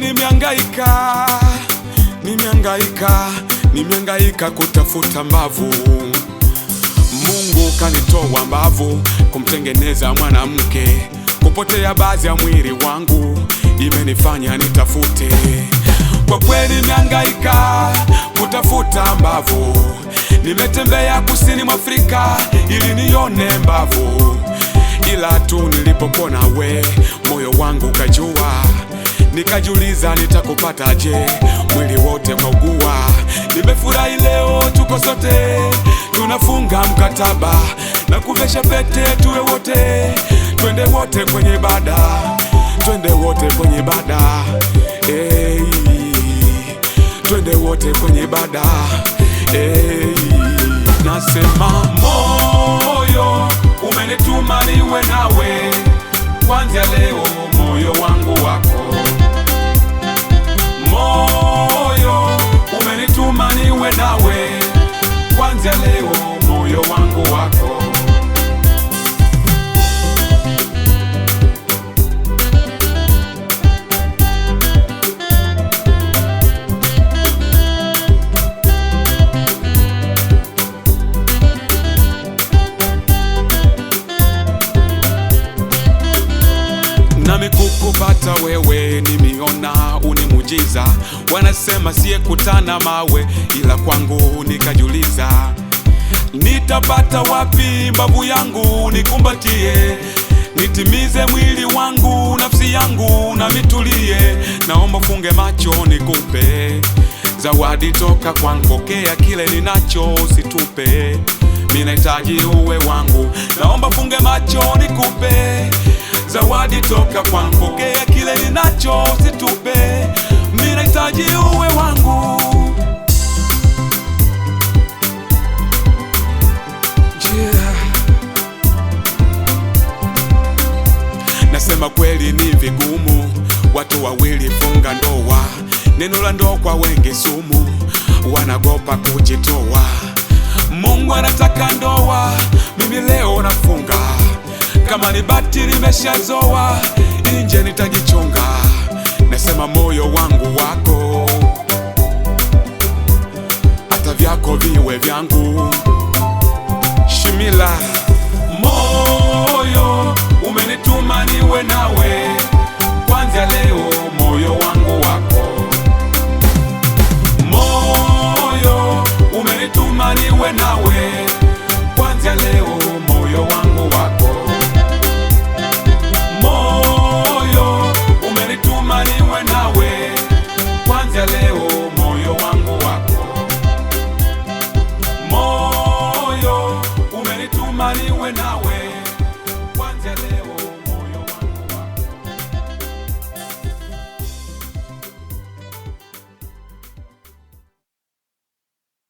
kweli nimehangaika, nimehangaika, nimehangaika kutafuta mbavu. Mungu kanitoa mbavu kumtengeneza mwanamke. Kupotea baadhi ya mwili wangu imenifanya nitafute. Kwa kweli nimehangaika kutafuta mbavu. Nimetembea kusini mwa Afrika ili nione mbavu. Ila tu nilipokuona we moyo wangu kajua. Nikajiuliza nitakupataje, mwili wote kaugua. Nimefurahi leo tuko sote, tunafunga mkataba na kuvesha pete tuwe wote. Twende wote kwenye ibada, twende wote kwenye ibada. Hey, twende wote kwenye ibada. Hey, nasema moyo umenituma niwe nawe, kwanza leo moyo wangu wako. Moyo umenituma niwe nawe, kwanza leo moyo wangu wako. Nami kukupata wewe nimeona uni muujiza. Wanasema siye kutana mawe, ila kwangu nikajiuliza, nitapata wapi mbavu yangu nikumbatie, nitimize mwili wangu nafsi yangu na mitulie. Naomba funge macho nikupe zawadi toka kwangu, pokea kile ninacho usitupe. Mimi nahitaji uwe wangu. Naomba funge macho nikupe zawadi toka kwangu, pokea kile ninacho usitupe. Mimi nahitaji uwe wangu. Yeah. Nasema kweli ni vigumu watu wawili funga ndoa. Neno la ndoa kwa wengi sumu, wanagopa kujitoa. Mungu anataka ndoa, mimi leo nafunga. Kama ni bati limeshazoa, nje nitajichunga. Nasema moyo wangu wako, hata vyako viwe vyangu. Shimila, moyo umenituma niwe nawe, kwanza leo moyo wangu wako. Moyo umenituma niwe nawe, kwanza leo